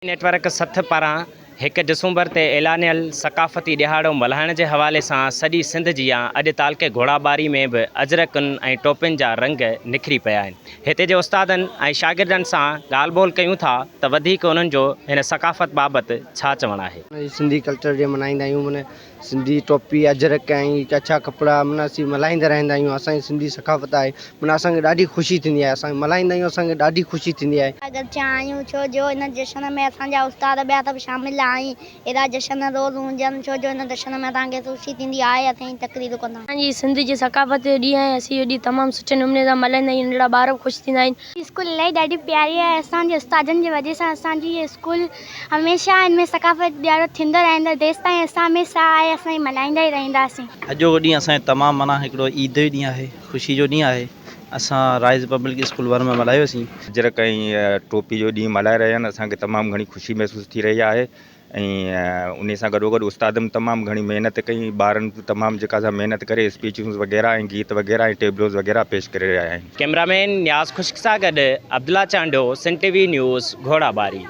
Net work سٿ پاران هڪ ڊسمبر تي اعلانيل ثقافتي ڏهاڙو ملهائڻ جي حوالي سان سڄي سنڌ جيان اڄ تعلقي گهوڙاٻاري ۾ به اجرڪن ۽ ٽوپين جا رنگ نکري پيا آهن. هتي جي استادن ۽ شاگردن سان ڳالهه ٻولهه ڪيون ٿا ته وڌيڪ انهن جو هن ثقافت بابت ڇا چوڻ آهي. سنڌي ڪلچر ڊي ملهائيندا آهيون معنيٰ سنڌي ٽوپي اجرڪ ۽ اڇا ڪپڙا معنيٰ اسين ملهائيندا رهندا آهيون اسان جي سنڌي ثقافت آهي معنيٰ اسان کي ڏاڍي خوشي ٿيندي آهي اسان ملهائيندا آهيون اسان کي ڏاڍي خوشي ٿيندي آهي. گڏجا آهيون ڇو جو ان جشن ۾ اسان جا استاد ٻيا سڀ شامل آهن اهڙا جشن روز هجن ڇو جو ان جشن ۾ اسان کي خوشي ٿيندي آهي اسين تقريرون ڪندا آهيون. اسان جي سنڌ جي ثقافت جو ڏينهن آهي اسين اهو ڏينهن تمام سٺي نموني سان ملهائيندا آهيون ننڍڙا ٻار به خوش ٿيندا آهن. اسڪول الاهي ڏاڍي پياري آهي اسان جي استادن جي وجه سان اسان جي هي اسڪول هميشه هن ۾ ثقافت ڏيارو ٿيندو رهندو جيستائين اسان ۾ ساهه آهي اسان هي ملهائيندا ئي رهنداسين. اڄوڪو ڏينهن اسان جو تمام معنيٰ هڪڙو عيد جو ڏينهن آهي خوشي جو ڏينهن آهي اسان رائز پبلڪ اسڪول ور ۾ ملهايوسين. اجرڪ ۽ ٽوپي جو ڏينهن ملهائي رهيا آهن اسان کي تمام گهڻي خوشي محسوس ٿي رهي آهي ۽ انهي سان گڏوگڏ استادن به تمام گهڻي محنت ڪئي ٻارن به تمام جيڪا سا محنت ڪري اسپيچون وغيره ۽ گيت وغيره ۽ ٽيبلوز وغيره پيش ڪري رهيا آهن. ڪئميرا مين نياز خشڪ سان گڏ Abdullah Chandio, Sindh T V news, Ghorabari.